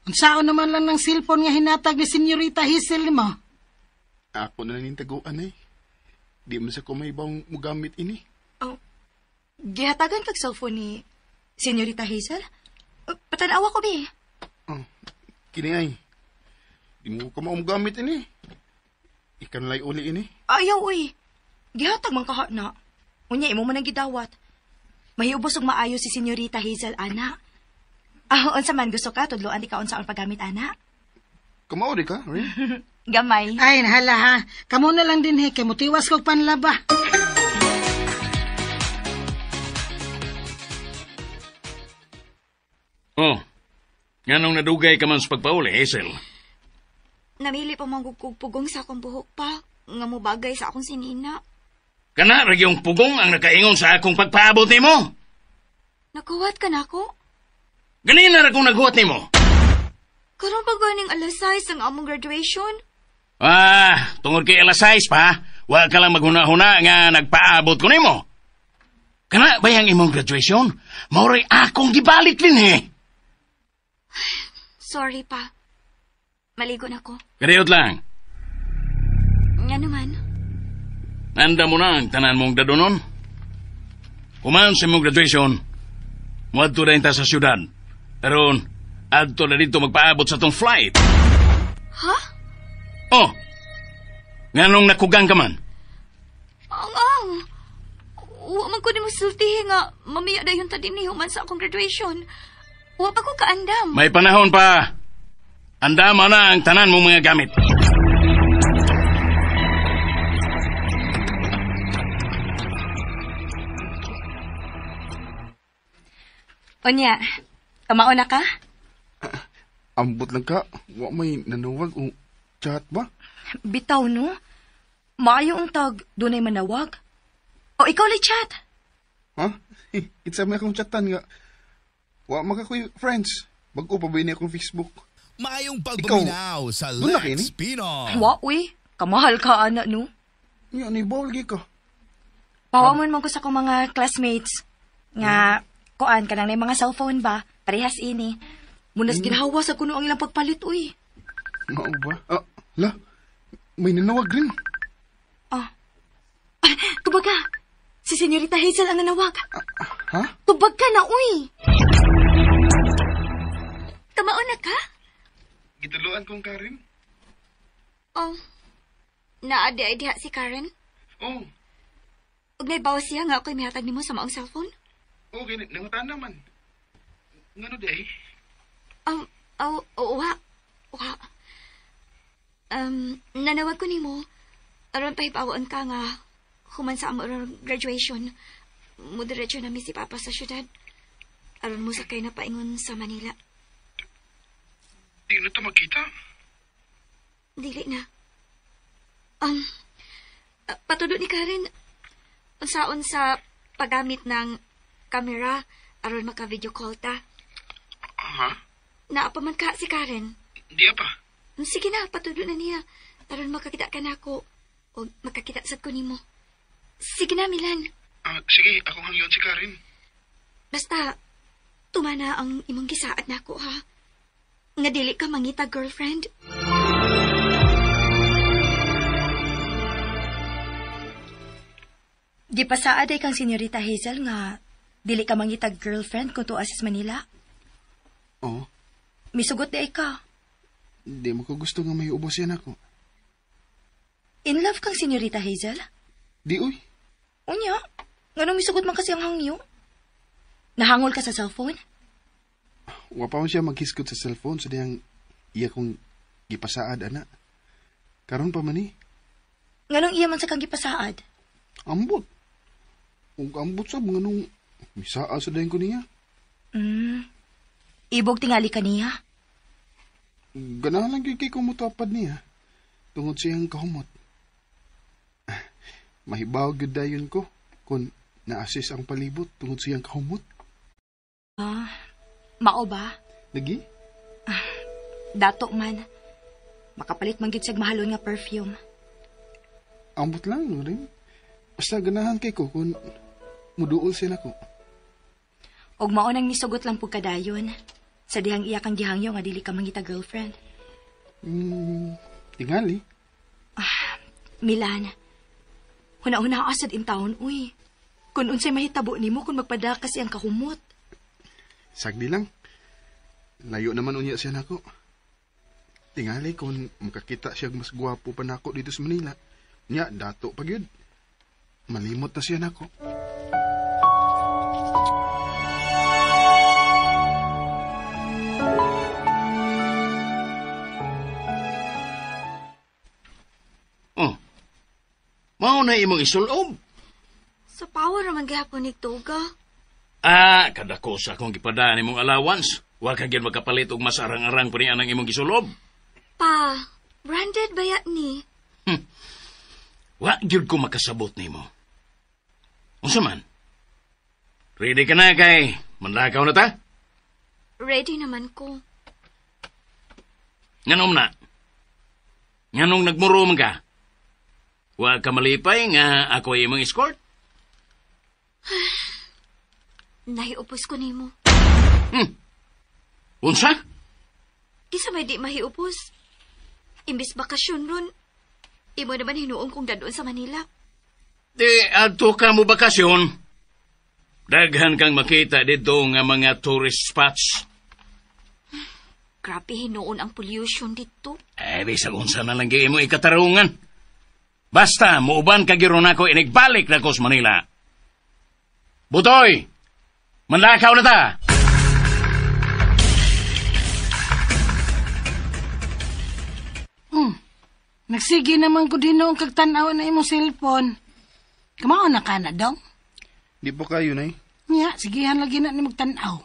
unsaon naman lang ng cellphone nga hinatag ni Senyorita Hazel nimo? Ako na lang taguan eh. Di man sa kumaybang mugamit ini. Oh, gihatagan kag cellphone ni Senyorita Hazel? Patanawa ko, bi. Oh, kini ay. Di mo ko maumugamit ini. Ikanlay uli ini. Ayaw, uy. Gihatag man kaha na. Unya, imo man ang gidawat. Mahiubos og maayo si Senyorita Hazel, ana. Ah, unsa man gusto ka, tudloan di ka unsa ang paggamit, ana. Kamao di ka, Rin? Gamay. Ay, hala ha. Kamo na lang din he, kay mutiwas kog panlaba. Oh, nganong nadugay ka man sa pagpauli, Hazel? Namili pa manggugpugong sa akong buhok pa, nga mubagay sa akong sinina. Kana ra yung pugong ang nakaingon sa akong pagpaabot nimo. Nakuwat ka na ako? Ganina ra kong naghuwat nimo. Karon pa ganing alas 6 ang among graduation. Ah, tungod kay alas 6 pa, wa ka lang maghuna-huna nga nagpaabot ko nimo. Kana ba yang imong graduation? Maoray akong gibalik din eh. Sorry pa. Maligo na ko. Kadiyot lang. Nga naman. Nanda mo na ang tanan mong dadonon. Human sa imong graduation, muadto na ta sa siyudad. Aron, adto na dito magpaabot sa tong flight. Ha? Oh, nganong nakugang ka man? Ang-ang! Wa man ko ni masultihi nga mamiya na yung tadini human sa akong graduation. Wa pa ko kaandam. May panahon pa. Andama na ang tanan mong mga gamit. Onya, kamao na ka? Ambot lang ka. Wa may nanuwag o chat ba? Bitaw, no? Maayo ang tag, dunay manawag. O ikaw lay chat. Ha? Itsa may akong chatan nga. Wa makakoy friends. Bag-o pa ba ini akong Facebook? Maayong pagpaminaw sa Lex Pinoy. Wa, uy. Kamahal ka, ana, no? Yan, ni bawal ka. Pawamon man ko sa akong mga classmates. Nga, kuan ka nang mga cellphone ba? Parehas ini. Munas ginhawa sa kuno ang ilang pagpalit, uy. Mao ba? Ah, la. May nanawag rin. Ah. Tubag ka. Si Senyorita Hazel ang nanawag. Ha? Tubag ka na, uy. Kamao na ka? Gituluan kong Karen. Oh. Naadi ay diha si Karen? Oh. Ug naibawas siya nga ako'y mihatag nimo sa maong cellphone? Okay, nangutan naman. Ngano di ay? Wa. Wa. Nanawag ko nimo. Aron pahipawon ka nga human sa among graduation. Mudiretso na mi si Papa sa syudad. Aron mo sakay na paingon sa Manila. Di na ta makita. Dili na. Patulo ni Karen, unsaon sa paggamit ng kamera aron maka-video call ta. Ha? Naa pa man ka si Karen. Di pa. Sige na, patulo na niya. Aron makakita ka na ako o makakita sad ko nimo. Sige na, Milan. Sige, ako hangyon si Karen. Basta, tumana ang imong gisaad nako, ha? Nga dili ka mangita, girlfriend. Gipasaad ay kang Senyorita Hazel nga dili ka mangitag girlfriend kung tuwa sa Manila. Oo. Misugot di ay ka. Di mo ko gusto nga may ubos yan ako. In love kang Senyorita Hazel? Di uy. Unya, nganong misugot man kasi ang hangyo? Nahangol ka sa cellphone? Wa pa man siya maghisgot sa cellphone sa diyang iya kong gipasaad, ana. Karon pa man ni. Nganong iya man sa kang gipasaad? Ambot. Ug ambot sab nganong misaa sa dayon ko niya. Ibog tingali ka niya? Ganahan lang gyud kay ko mutapad niya. Tungod siyang kahumot. Mahibaw gyud dayon ko kung na-assist ang palibot tungod siyang kahumot. Ah, mao ba? Lagi? Dato man. Makapalit man gyud siyag mahalon nga perfume. Ambot lang, no rin. Basta ganahan kay ko kung muduol siya nako. Og mao nang misugot lang pug kadayon. Sa dihang iya kang gihangyo nga dili ka mangita girlfriend. Tingali. Milan, huna-huna asad in town, uy. Kung unsay mahitabo nimo kung magpadakas iyang kahumot. Sagdi lang. Layo naman unya siya nako. Tingali kung makakita siya mas gwapo pa nako dito sa Manila. Nya, dato pa gyud. Malimot na siya nako. Oh. Mao na imong isulob. Sa power naman gihapon ni Toga. Ah, kadako sa akong gipadaan imong allowance. Wa ka gyud makapalit og mas arang-arang pa niya ang imong gisulob. Pa, branded ba ya ni? Wa gyud ko makasabot nimo. Unsa man? Ready ka na kay mandakaw na ta? Ready naman ko. Nganom na? Nganong nagmuro man ka? Wa ka malipay nga ako imong escort? Nahiupos ko nimo. Unsa? Kisa may di mahiupos. Imbis bakasyon ron, imo naman hinuong kong dadoon sa Manila. Di, adto ka mo bakasyon. Daghan kang makita dito nga mga tourist spots. Grabe hinuon ang pollution dito. Eh, bisag unsa na lang mo ikatarungan. Basta, muuban ka gyud nako inigbalik na ko sa Manila. Butoy! Mandakaw na ta! Nagsige naman ko din noong kagtanaw na imong cellphone. Kamao na ka na dong? Di po kayo, nay. Nya, sigihan lagi na ni magtanaw.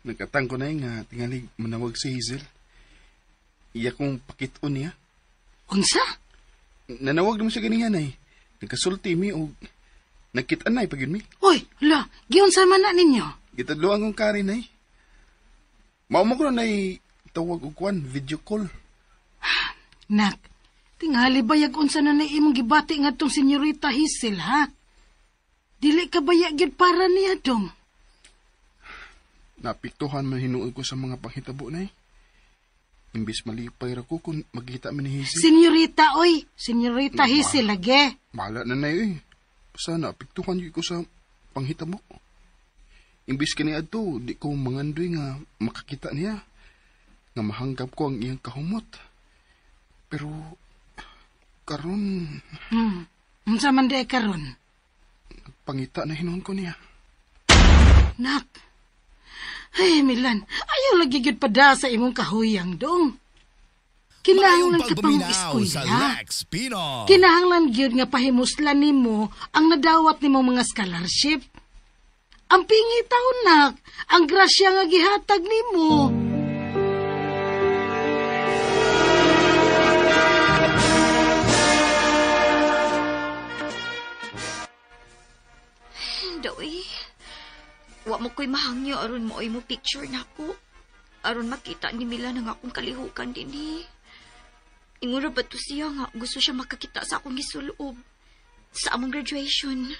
Nagkatang ko, nay, nga tingali manawag si Hazel. Iya kong pakiton niya. Unsa? Nanawag naman siya ganihan, nay. Nagkasulti mi o nagkitaan, nay, pag yun mi. Uy, hala, giunsa man na ninyo? Gitadloan kong kari, nay. Mao ko na, nay, tawag og kwan, video call. Nak, tingali bayag unsa na na imong gibati ngadtong Senyorita Hazel, ha? Dili ka bayag gyud para niya dong. Napiktuhan man hinuon ko sa mga panghitabo, nay. Imbis malipay ra ko kung magkita man ni Hazel. Senyorita, oy, Senyorita Hazel lagi. Bahala na, nay, oy. Basta naapektuhan gyud ko sa panghitabo. Imbis kini adto, di ko mangandoy nga makakita niya. Nga mahanggap ko ang iyang kahumot. Pero karon Unsa man di karon? Nagpangita na hinuon ko niya. Nak. Ay, Milan, ayaw lagi gyud pada sa imong kahuyang dong. Kinahanglan ka pang eskwela. Kinahanglan gyud nga pahimuslan nimo ang nadawat nimong mga scholarship. Ang pingi taon, nak, ang grasya nga gihatag nimo. daw eh. Wa mo ko'y mahangyo aron mo mo picture nako. Aron makita ni Milan ang akong kalihukan dinhi. Ingura ba to siya nga gusto siya makakita sa akong gisuloob sa among graduation.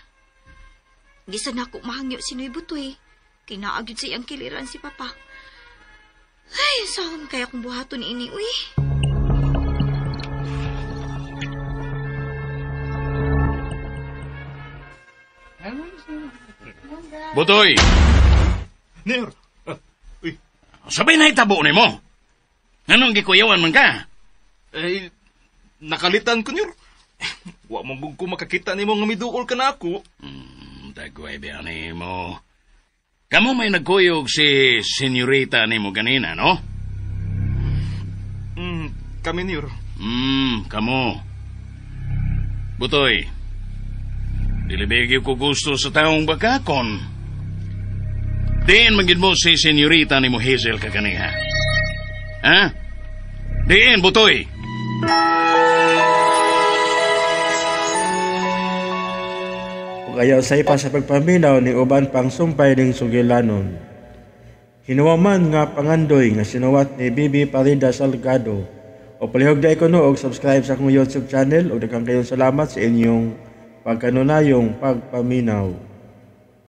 Di sa nako mahangyo si Noy Butoy. Kay naa gyud sa iyang kiliran si Papa. Ay, saan kaya kung buhaton ini, uy? Butoy! Nyor! Uy. Sabay na itabo ni mo. Anong gikuyawan man ka? Eh, nakalitan ko, Nyor. Wa mo ko makakita nimo nga miduol ka na ako. Tagway ba ni mo? Kamu may nagkuyog si senyorita nimo ganina, no? Kami, Nyor. Kamu. Butoy, dilibigi ko gusto sa taong bakakon. Diin magid mo si senyorita ni mo Hazel kaganiha. Ha? Diin, Butoy! Ug ayaw sa ipa sa pagpaminaw ni uban pang sumpay ning sugilanon. Hinuwaman nga pangandoy nga sinuwat ni Bibi Parida Salgado. O palihog dai kuno og subscribe sa akong YouTube channel ug daghang kayong salamat sa inyong pagkanunayong pagpaminaw.